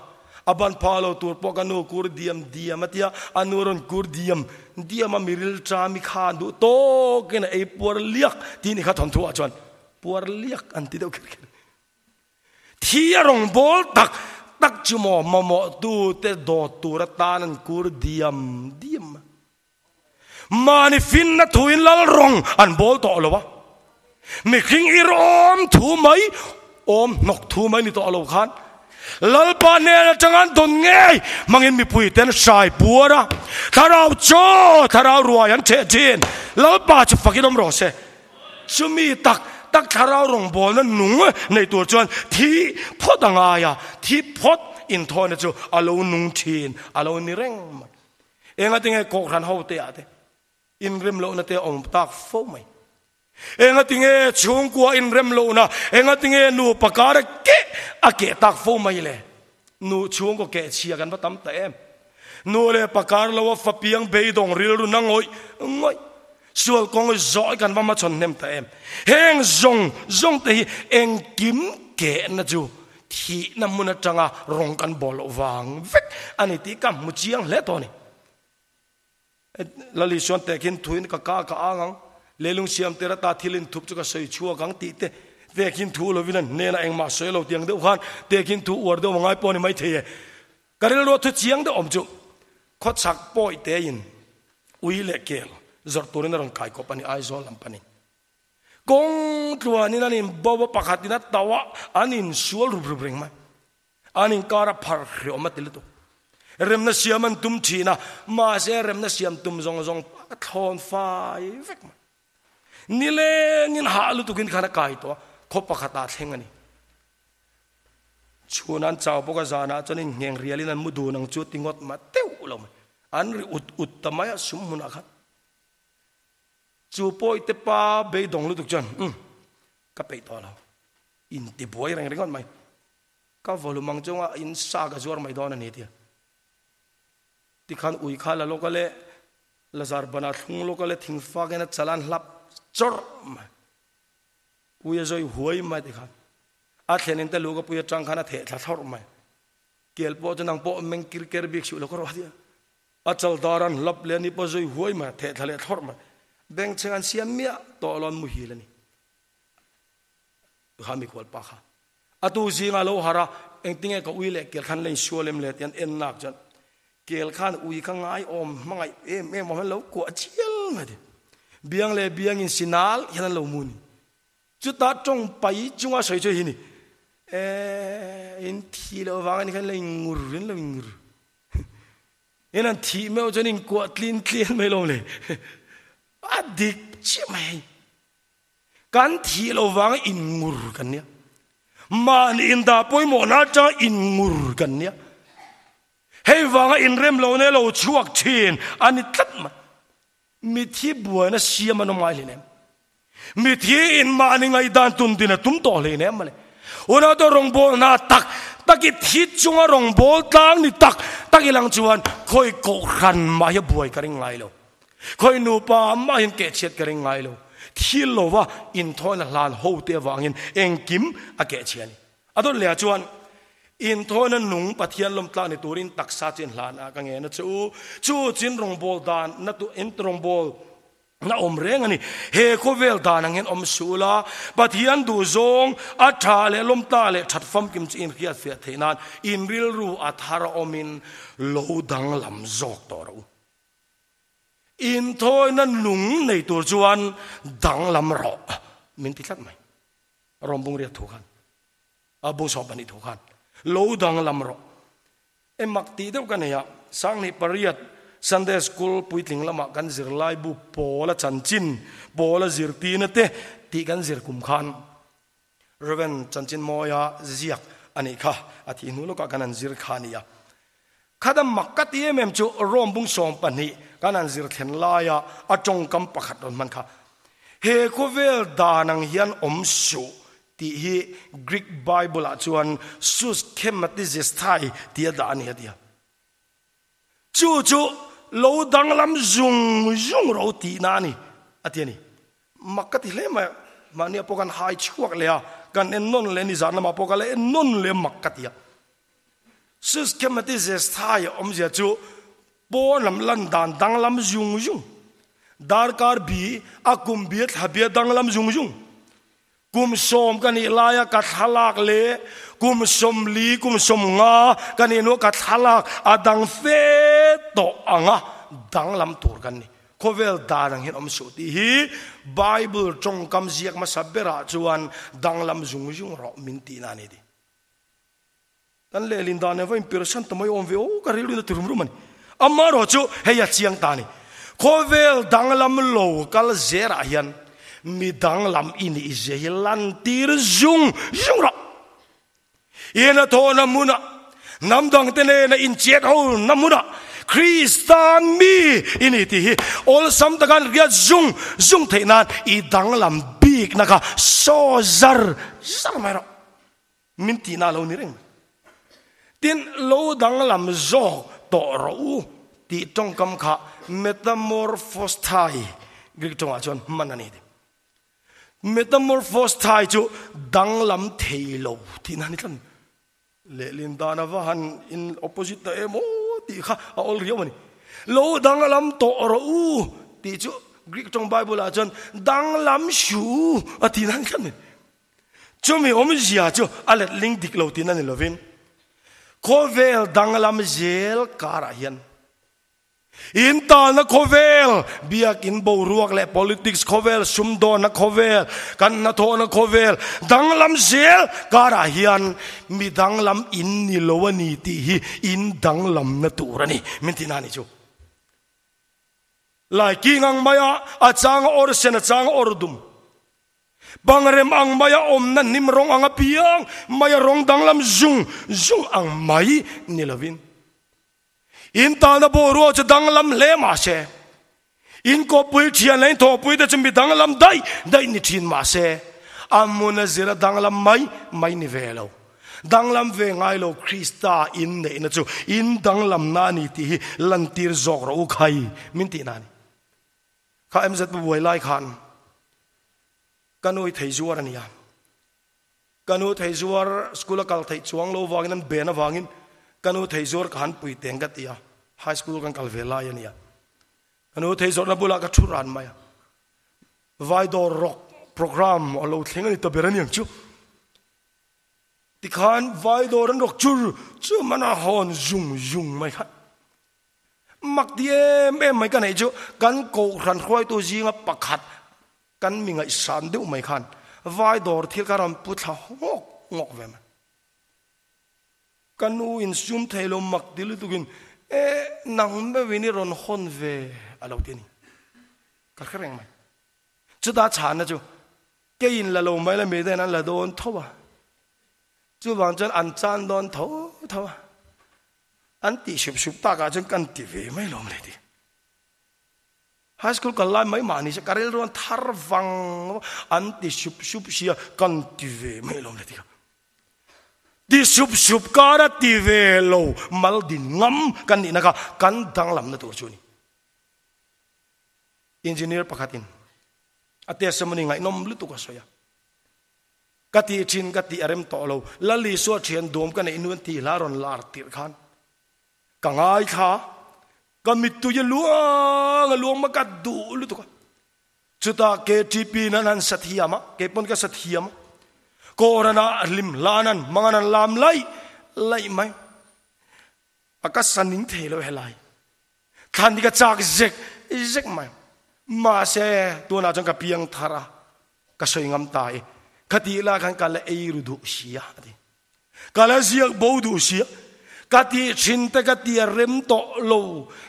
a ban phah lo tur pawh ka nu kur diam diam a tia, a nu rawn kur diam diam a miril ṭami kha an duh tawkin a ei puar liak tih ni kha thawnthu ah chuan puar liak an ti deuh kher kher. Thi a rawn bawl tak tak chu maw mamawh tu te dawt tur atan an kur diam diam a. Mahni finna thuin lal rawng an bawl tawh lo a, mihring ir awm thu mai, awm hnawk thu mai ni tawh lo khan Lalpa hnen atanga an dawn ngei hmangin mipui ten hrai puar a, thlarau chaw, thlarau ruai an theh thin. Lalpa chu fakin awm rawh se. Chumi tak tak thlarau rawngbawlna nung nei tur chuan thi phawt a ngai a, thi phawt inthawina chu a lo nung thin, a lo ni reng mai. Engatinge Kohhran hote ah te inrem lohna te a awm tak fo mai? Engatinge chhungkua inrem lohna, engatinge nupa kar a keh a keh tak fo mai le? Nu chhungkaw keh chhia kan va tam ta em? Nu leh pa kar lo a fa piang beidawng rilru na ngawih ngawih, sual kawng zawh kan va hmachhawn hnem ta em? Heng zawng zawng te hi engkim kehna chu Thihna hmun atanga rawng kan bawl loh vang vek a ni tih ka hmu chiang hle tawh a ni. Lali chuan tehkhin thuin ka ka ka ang ang, leilung siam tir ata thil inthup chu ka sawi chhuak ang tih te tehkhin thu lovin an hnenah engmah sawi lo tiang deuh khan tehkhin thu uar deuh a ngai pawh a ni maithei e. Ka rilru thu chiang deuh awm chu khawchhak pawi tein ui leh kel zawrh turin a rawn kai kawp a ni Aizawl lam panin. Kawng tluanin an inbo a, pakhatin a tauh a, an insual rup rup reng mai. An inkar a phar hreawm a ti lutuk. Remna siam an tum thin a, mahse remna siam tum zawng zawng a thlawn fai vek mai. Nilengin hah lutukin khan a kai tawh a, khaw pakhatah thleng a ni. Chhun an chau bawk a, zanah chuan inngheng rialin an mu dun ang chu ti ngawt mah teuh lo mai. An ri ut ut ta mai a sum hmunah khan. Chu pawite pa beidawng lutuk chuan, Umm, ka peih tawh lo. Intibuai reng ringawt mai. Ka volume ang chunga in sa ka zuar mai dawn a ni tia. Tikhan ui kha la lawk a le, Lazar banah thlung lawk a le, thingfak in a chalan hlap chawrh mai. Ui a zawi huai mai tikhan. A thlen in te lu ka pui atang khan a theh thla thlawrh mai. Kel pawh chu nang pawh meng kir ker bik suh lo ka rawh a tia. A chal dar an hlap leh a ni pawh zawi huai mai, a theh thla leh thlawrh mai. Bengchheng an siam miah tawh lo an muhil a ni. Kha mikhual pa kha a tu zinga lo har a, engtinge ka ui leh kel khan la insual em le tih an en nak chuan kel khan ui kha ngai awm hmangaih em em awm hian lo kuah chial mai ti. Biang leh biang in sinal hian an lo mu ni. Chutah tawng pai chunga sawi chu hi ni, Eh, in thi loh vang ani khan la ingur in lo ingur. In an thih meuh chuan in kuah tlin tlian mai lo le. A dik chiah mai hei. Kan thih lo vanga inngur kan nia. Mahni indah pawimawhna atanga inngur kan nia. Hei vanga inrem lohna lo chhuak thin a ni tlat mai. Mithi buaina siam an awm ngai hleinem. Mithi in mahni ngaihdan tun din a tum tawh hleinem mawle. Unau te rawngbawlna tak tak i thi chunga rawngbâwl tlang ni tak tak i lang chuan khawi kohhran mah hi a buai ka ring ngai lo. Khawi nupa mahin kehchhiat ka ring ngai lo. Thil lova inthawina hlan ho te avangin engkim a kehchhia a ni. A dawt leh ah chuan inthawina nung Pathian lawmtlak ni turin taksa chin hlan ah ka ngen a che u. Chu chin rawngbâwl dan na tu in rawngbâwl na awm reng a ni. He khawvel dan ang hian awm suh ula, Pathian duhzawng a tha leh lawmtlak leh that famkim chu inhriatfiah theih nan in rilru a thar awmin lo danglam zawk tawh rawh u. Inthawina nung nei tur chuan danglam rawh min ti tlat mai. Rawm bung riat thu khan, a bung sawm pahnih thu khan lo danglam rawh. E mak tih deuh ka nei a, Sanghnih pariat Sunday School puitling lamah kan zirlaibu Pawla chanchin, Pawla zirtirna te tih kan zir kum khan Rev. Chanchin Mawia ziak a nih kha, a thih hnu lawkah kan han zir kha a ni a. Khat a mak ka ti em em chu Rome bung 12 kan han zir thlen laia a tawngkam pakhat rawn hman kha, He khawvel dan ang hian awm suh tih hi Greek Bible ah chuan sus schematizesthai tia dah a ni a ti a. Chu chu lo danglam zung zung ro tihna a ni, a ti a ni. Mak ka ti hle mai a, mahnia pawh kan hai chhuak leh a, kan en nawn leh nizan lamah pawh ka la en nawn leh mak ka ti a. Systematisesthai awmzia chu pawn lam lan dan danglam zung zung, darkar bi, a kum bi, a thla bi a danglam zung zung. Kum sawm ka nih laia ka thlalak leh kum sawmli, kum sawmnga ka nih hnuah ka thlalak a dang fe tawh anga danglam tur kan ni. Khawvel dan ang hian awm suh tih hi Bible tawngkam ziak hmasa berah chuan danglam zung zung rawh min tihna a ni ti. Kan lehlin dan nen va inpirsan ta mai awm ve aw ka rilru in a ti rum rum a ni. Amaherawh chu hei a chiang ta a ni. Khawvel danglam lo kal zerah hian mi danglam i nih zia hi lantir zung zung rawh. I hnathawhna hmunah, hnam dangte nena inchet hona hmunah Kristan mi i ni tih hi awlsam taka an riat zung zung theih nan i danglam bikna kha saw zar zar mai rawh. Min tihna lo ni reng mai. Tin, lo danglam zawk tawh rawh u tih tawngkam kha metamorphosthai Greek tawngah chuan hman a ni ti. Metamorphosthai chu danglam thei lo tihna a ni tlat mai. Lehlin dan a va han in opposite ta em aw tih kha a awl riau a ni. Lo danglam tawh rawh u tih chu Greek tawng Bible ah chuan danglam hru a tihna a ni tlat mai. Chumi awmzia chu a letling dik lo tiin a ni lovin, khawvel danglam zel karah hian In talna khawvel, biakin boruak leh politics khawvel, sumdawnna khawvel, kan hnathawhna khawvel danglam zel karah hian mi danglam in ni lo a ni tih hi in danglamna tur a ni min ti na ni chu. Laiking ang maia a changa awr sen a changa awr dum. Bangrem ang maia awmna hnim rawng ang apiang maia rawng danglam zung zung ang mai ni lovin. In talna boruak chu danglam hle mah se, in kawppui thian leh in thawhpui te chu mi danglam daih daih ni thin mah se, a hmun a zira danglam mai mai ni ve lo. Danglam ve ngai lo Krista in neihna chu in danglamna a ni tih hi lantir zawk rawh u khai min tihna a ni. Kha MZ buai lai khan ka nu hi thei zuar a ni a. Ka nu thei zuar school a kal theih chuang lo vangin an ben avangin ka nu thei zuar ka han pui teng ka ti a, high school kan kal ve lai a nia. Ka nu thei zawrhna bulah ka thu ran mai a, vai dawr rawk program a lo thleng a ni ta ber a niang chu. Tikhan vai dawr an rawk chur chu man a hawn zung zung mai kha. Mak ti em em mai ka neih chu kan kohhran hruaitu zinga pakhat Kan mi ngaihsan deuh mai khan vai dawr thil ka rawn pu thla ngawk ngawk ve mai. Ka nu in sum thei lo mak ti lutukin e nang meuhin i rawn hawn ve a lo ti a ni. Ka hre reng mai. Chutah chhanna chu keiin la lo mai la mi ten an la dawn tho a. Chuvang chuan an chan dawn tho tho a. An tih sup sup takah chuan kan ti ve mai lawm le ti. High school kal lai mai mahni se ka rilru an thar vang an ti sup sup sia kan ti ve mai lawm le ti kha. Ti sup sup kar a ti ve lo mal din ngam kan nihna kha kan danglamna tur chu a ni. Engineer pakhatin a testimony ngaihnawm lutuk a sawi a. Ka tih thin ka tih a rem tawh lo. Lal Isua thian duam ka neih nuan tih hla rawn lar tirh khan ka ngaithla Ka mittui a luang a luang ma ka duh lutuk a. Chutah KTP nan han sa thiam a, kei pawn ka sa thiam a. Kawran ah hlim hlan an hmang an han lam laih laih mai. A ka sa ning thei lo helai. Thlan hi ka chak zek zek mai. Mahse tunah chuan ka piang thar a, ka sawi ngam ta i. Khatih lai khan ka la ei ru duh si a, a ti. Ka la ziak bo duh sia, ka tih thin te ka ti a rem tawh lo,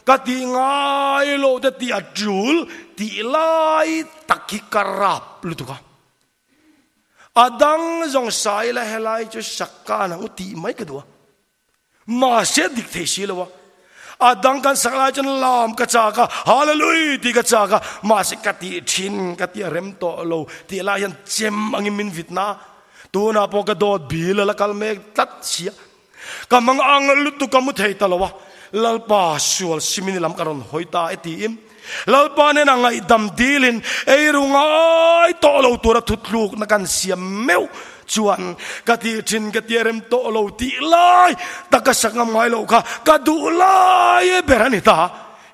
ka tih ngai lo te tih a tul tih lai tak hi ka rap lutuk a. A dang zawng sai la helai chu sakkan ang u tih mai ka duh a. Mahse dik thei si lo a. A dang kan sak lai chuan lam ka chak a, Hallelujah tih ka chak a, mahse ka tih thin ka tih a rem tawh lo tih lai hian chem angin min vit na. Tunah pawh ka dawt bil a la kal mek tlat sia. Ka mang ang lutuk ka mu thei ta lo a, Lalpa sual simini lam ka rawn hawi ta e tiin Lalpa nena ngaihdam dilin eiru ngai tawh lo tura thutlukna kan siam meuh chuan ka tih thin ka tia rem tawh lo tih lai tak ka sak ngam ngai loh kha ka duh lai ber a ni ta.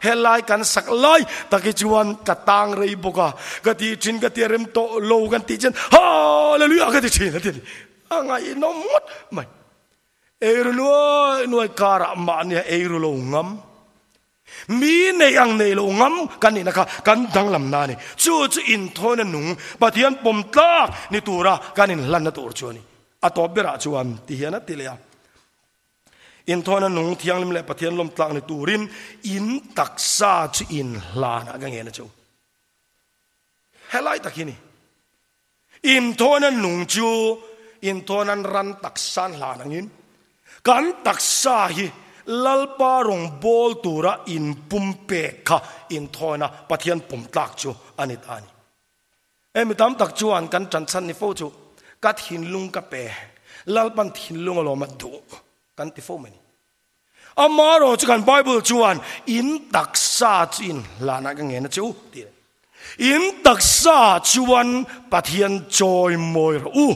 Helai kan sak lai tak hi chuan ka tang rei bawk a, ka tih thin ka tia rem tawh lo kan tih chuan Hallelujah ka ti thin a ti a ni. A ngaihnawm ngawt mai. Eiru nuai nuai karah mahnia eiru lo ngam. Mi nei ang nei lo ngam kan nihna kha kan danglam na a ni. Chu chu inthawina nung Pathian pawm tlak ni tura kan inhlanna tur chu a ni. A tawp berah chuan ti hian a ti leh a, Inthawina nung thianghlim leh Pathian lawm tlak ni turin in taksa chu inhlanah ka ngen a chu. Helai tak hi ni. Inthawina nung chu inthawina ran taksa an hlan angin kan taksa hi Lalpa rawn bawl tura inpumpek kha inthawina Pathian pawmtlak chu a ni ta a ni. Hemi tam tak chuan kan ṭanchhan ni fo chu ka thinlung ka pe, Lalpan thinlung alawm a duh kan ti fo mai ni. Amaherawh chu kan Bible chuan in taksa chu in hlanah ka ngen a che u tih a ni. In taksa chuan Pathian chawi mawi rawh u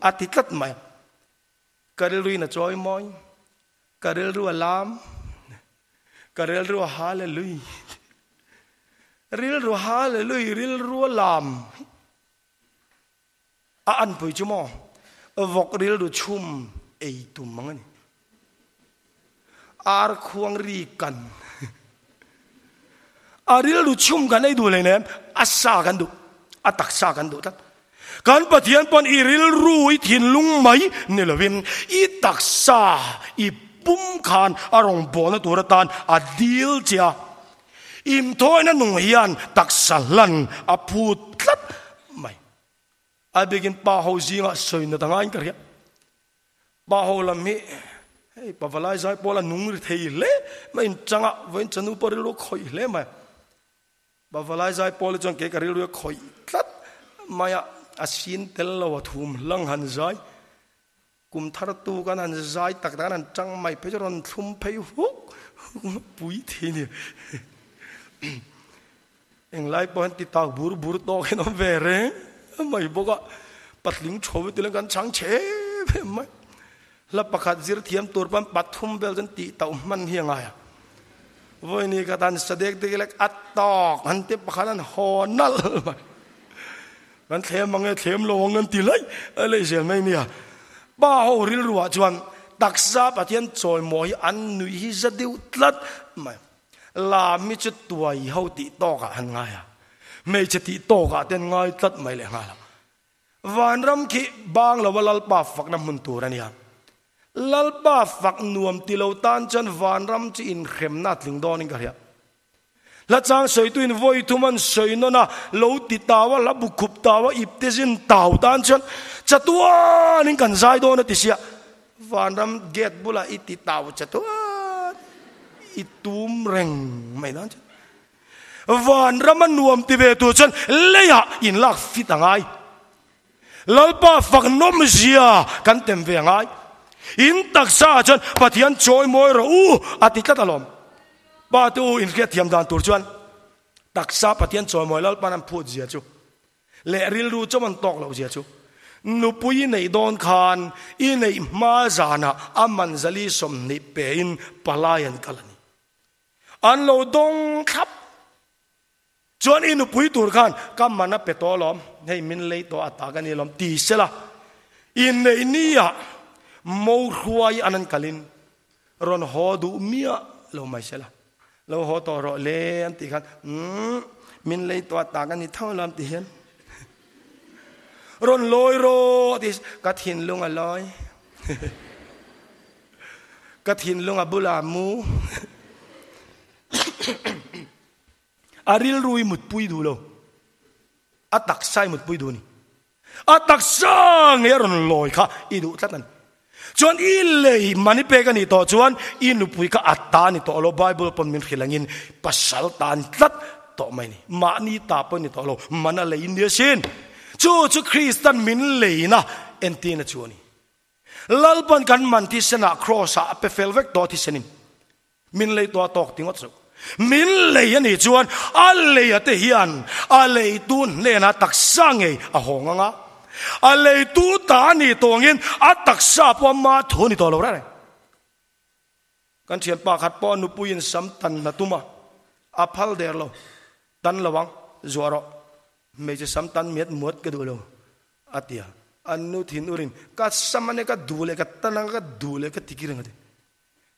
a ti tlat mai a. Ka rilruin a chawi mawi, ka rilru a lam, ka rilru a hallelujah, rilru hallelujah, rilru a lam. A anpui chu maw vawk rilru chhum ei tum ang a ni. Ar khuang ri kan. A rilru chhum kan ei duh hleinem, a sa kan duh, a taksa kan duh tlat. Kan Pathian pawn i rilru, i thinlung mai ni lovin i taksa, i pum khan a rawngbawlna tur atan a dil che a. Inthawina nung hian taksa hlan a phut tlat mai. A bikin pa ho zingah sawi nat angaiin ka hria. Pa ho lam hi hei pavalai zai pawl a nung ri thei hle mai in changa vawiin chanu pawh rilru khawih hle mai. Pavalai zai pawl hi chuan kei ka rilru a khawih tlat mai a, a sin tel lo a thum hlang han zai. Kum thar tu kan han zai tak tak an han chang mai phei chu rawn thlum phei huk huk mai pui thei ni. Englai pawh hian ti tak bur bur tawk hian awm ve reng mai bawk a, patling tho te kan chang chhe em mai. Hla pakhat zir thiam tur pawn pathum vel chuan tih tauh hman hi a ngai a. Vawiin hi ka tan sadek te lek a tawk han ti pakhat an haw nalh mai. Kan thlem ang e, thlem lo ang an ti laih laih zel mai nia. Pa ho rilruah chuan taksa Pathian chawimawi hi an nuih hi za deuh tlat mai. Lam hi chu tuai ho tih tawkah an ngai a, hmeichhe tih tawkah te an ngai tlat mai leh nghal a. Vanram khi bang lova Lalpa fakna hmun tur a nia. Lalpa fak nuam ti lo tan chuan vanram chu inhremna a tling dawnin ka hria. Hla chang sawituin vawi thum an sawi nawn a, lo ti tau a, hla bu khup tau a, ipte zin tau tan chuan chatuanin kan zai dawn a ti sia. Vanram gate bulah i ti tau che tuat i tum reng mai nan chuan Vanram a nuam ti ve tur chuan leiah in lak fit a ngai. Lalpa fak nawm zia kan tem ve a ngai. In taksa ah chuan Pathian chawi mawi rawh u a ti tlat alawm. Pa te u inhriat thiam dan tur chuan taksa Pathian chawi mawi Lalpa'n an phut zia chu Leh rilru chawm an tawk loh zia chu nupui i neih dawn khan i neih hma zanah a man zali 20 pein palai an kal a ni. An lo dawng thlap chuan i nupui tur khan ka man a pe tawh alawm, hei min lei tawh a ta ka ni alawm ti sela inneih niah mo hruai an an kalin rawn haw duh miah lo mai sela. Lo haw tawh rawh le an tih khan umm min lei tawh a tak a ni tho lam ti hian rawn lawi rawh ti ka thinlung a lawi ka thinlung a bulah mu a rilru i mutpui duh lo a taksa i mutpui duh a ni. A taksa ngei a rawn lawi kha i duh tlat a ni. Chuan i lei man i pek a nih tawh chuan i nupui kha a ta a ni tawh lo. Bible pawn min hrilh angin pasal ta an tlat tawh mai a ni. Mahni ta pawh a ni tawh lo, man a lei nia sin. Chu chu Kristan min leina entirna chu a ni. Lalpan kan man thisenah Kraws ah a pe fel vek tawh thisenin. Min lei tawh a tawk ti ngawt suh. Min lei a nih chuan a lei a te hian a leitu hnenah taksa ngei a hawng ang a. A leitu ta a nih tawh angin a taksa pawh ama thu a ni tawh lo reng reng. Kan thianpa khat pawh a nupuiin sam tan na tum a, a phal der lo. Tan lo ang, zuah rawh. Hmeichhe sam tan miat muat ka duh lo. A ti a. An nu thin urin, Ka sam a nia ka duh leh ka tan ang a, ka duh leh ka ti kir ang a ti.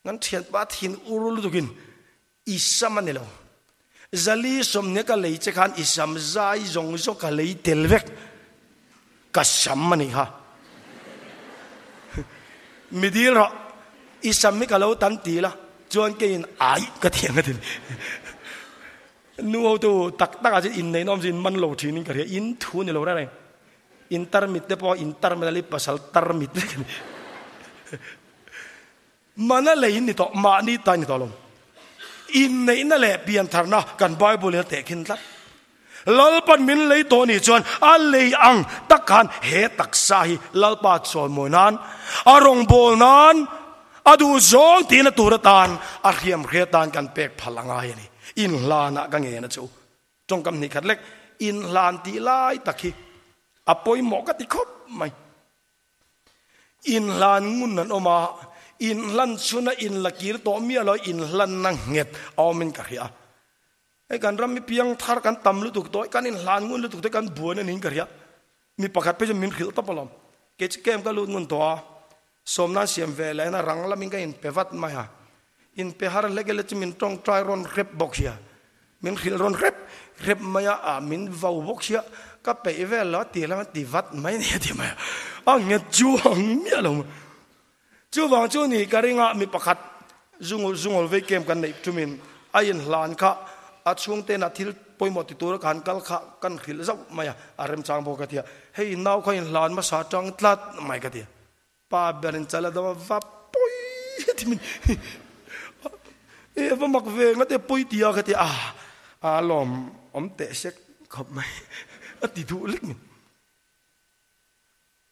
Kan thianpa thin ur lutukin i sam a ni lo. Zali 20 ka lei che khan i sam zai zawng zawng ka lei tel vek. Ka sam a nih kha. Mi dil rawh, i sam hi ka lo tan ti la, chuan keiin ai ka ti ang a ti. Nu hotu tak takah chuan inneihna awm chu in man lo thinin ka hria, in thu a ni lo reng reng. In tarmit te pawh in tarmit a li pasal tarmit vek a ni. Mana lei in ni tawh, mahni ta in ni tawh lo. Inneihna leh piantharna kan Bible in a tehkhin tlat. Lalpan min lei tawh nih chuan a lei ang tak khan he taksa hi Lalpa chawimawi nan, a rawngbâwl nan, a duh zawng tihna tur atan, a hriamhria tan kan pek phal a ngai a ni. Inhlanah ka ngen a chu. Tawngkam hnih khat lek inhlan tih lai tak hi a pawimawh ka ti khawp mai. Inhlan ngun an awm a, inhlan chhuna inla kir tawh miah lo inhlanna nghet a awmin ka hria. Hei kan ram mi piang thar kan tam lutuk tawh, kan inhlan ngun lutuk te kan buan a niin ka hria. Mi pakhat phei chu min hrilh tawp alawm. Kei chu kem ka lut ngun tawh a, sawmna an siam ve leh a rang lamin ka inpe vat mai a. Inpe har hlek ila chu min tawngtai rawn hrep bawk sia. Min hrilh rawn hrep hrep mai a, ah min vau bawk sia, ka peih vel lo a ti lam a ti vat mai a ni a ti mai a, a nghet chu ang miah lo mai. Chuvang chu ni ka ring a, mi pakhat zungul zungul vei kem kan neih tumin a inhlan kha a chhungten a thil pawimawh ti tura ka han kal kha kan hrilh zauh mai a, a remchang bawk ka ti a, hei nau kha inhlan hmasa tang tlat mai ka ti a. Pa berin chal a dam a va pawi a ti min e va mak ve nga te pawi tia ka ti a a lawm awm teh sek khawp mai a ti duh lek min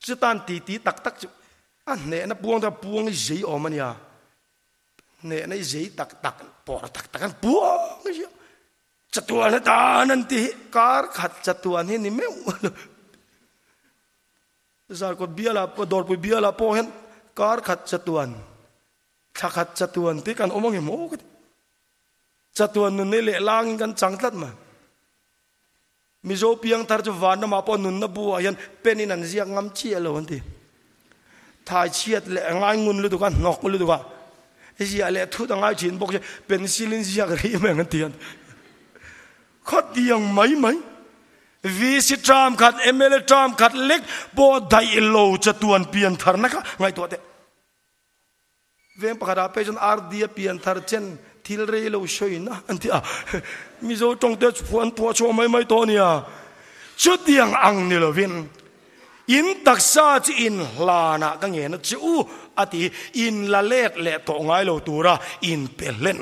chutan ti ti tak tak chu a hnehna puang te puang i zei awm ania hnehna i zei tak tak pawr tak tak an puang i chatuan atan an ti hi kar khat chatuan hi ni meuh Zarkawt bialah pawh, Dawrpui bialah pawh hian kar khat chatuan, thla khat chatuan tih kan awm angem aw ka ti. Chatuan nunna leh langin kan chang tlat mai. Mizo piangthar chu vanramah pawh nunna bu ah hian pen in an ziak ngam chiah lo an ti. Thai chhiat leh a ngai ngun lutuk a, hnawk lutuk a, ziah leh thut a ngai thin bawk si, pencil in ziak rih mai ang an ti an. Khawtiang mai mai. VC term khat, mla term khat lek pawh daih lo chatuan pian tharna kha ngaihtuah teh. Veng pakhatah phei chuan RD a pian thar chen thil rei lo sawiin a an ti a, Mizo tawng te chu an phuah chhuah mai mai tawh a nia. Chutiang ang ni lovin in taksa chu in hlanah ka ngen a che u a ti, in la let leh tawh ngai lo tura in pe hlen.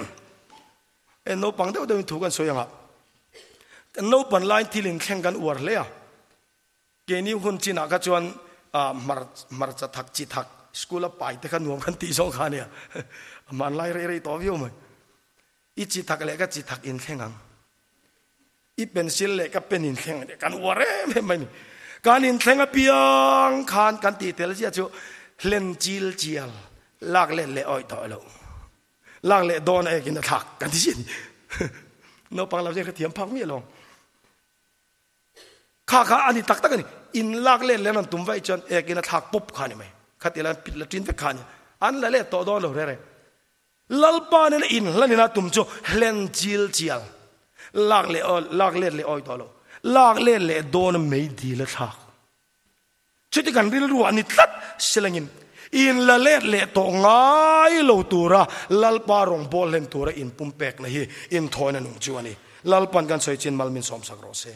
E naupang deuh deuhin thu kan sawi ang a, kan naupan laiin thil inthleng kan uar hle a, keini hun chinah kha chuan ah hmar hmarcha thak chi thak school a pai te kha nuam kan tih zawng kha a nia, a hmanlai rei rei tawh viau mai. I chi thak leh ka chi thak inthleng ang, i pencil leh ka pen inthleng ang kan uar em em mai ni. Kan inthleng apiang khan kan tih tel ziah chu hlen chil chial lak let leh awih tawh loh. Lak leh dawn a ekin a thlak kan ti sin. Naupang lo zeng kha thiam phak miah lo. Kha kha ani tak tak ani. In lak let leh an tum vaih chuan ekin a thlak pawp kha ani mai. Kha ti lan pit la tin vek kha ani. An la let tawh dawn lo re re. Lalpa nen in hlan in a tum chu hlen chil chial. Lak leh lak let leh awi tawh lo. Lak let leh dawn mei dil a thlak. Chuti kan rilru a ni tlat silangin in la let leh tawh ngai lo tura Lalpa rawngbâwl hlen tura inpumpekna hi inthawina nung chu a ni. Lalpan kan sawi chin mal min sawmsak rawh se.